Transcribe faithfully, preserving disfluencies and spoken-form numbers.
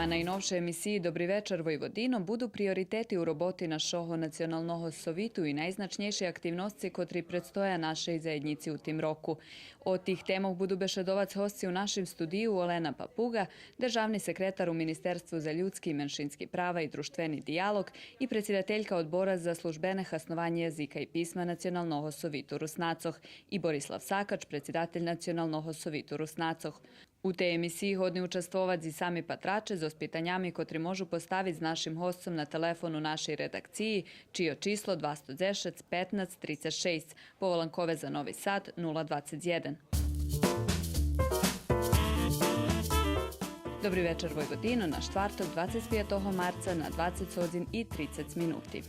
А найновшей емисиї Добри вечар, Войводино буду приоритети у роботи нашого Националного совиту и найзначнєйши активносци котри предстоя нашей заєднїци у тим року. О тих темох буду бешедовац госци у нашим студию: Олена Папуґа, державни секретар у Министерству за людски и меншински права и дружтвени диялоґ и предсидателька Одбора за службене хаснованє язика и писма Националного совиту Руснацох, и Борислав Сакач, предсидатель Националного совиту Руснацох. У тей емисиї годни участвовац и сами патраче зоз питанями котри можу поставиц з нашим госцом на телефон у нашей редакциї, чийо число двасто дзешец петнац трицец шейсц, поволанкове за Нови Сад нула двацец єден. Добри вечар, Войводино, на штварток, двацец пиятого марца, на двацец годзин и трицец минути.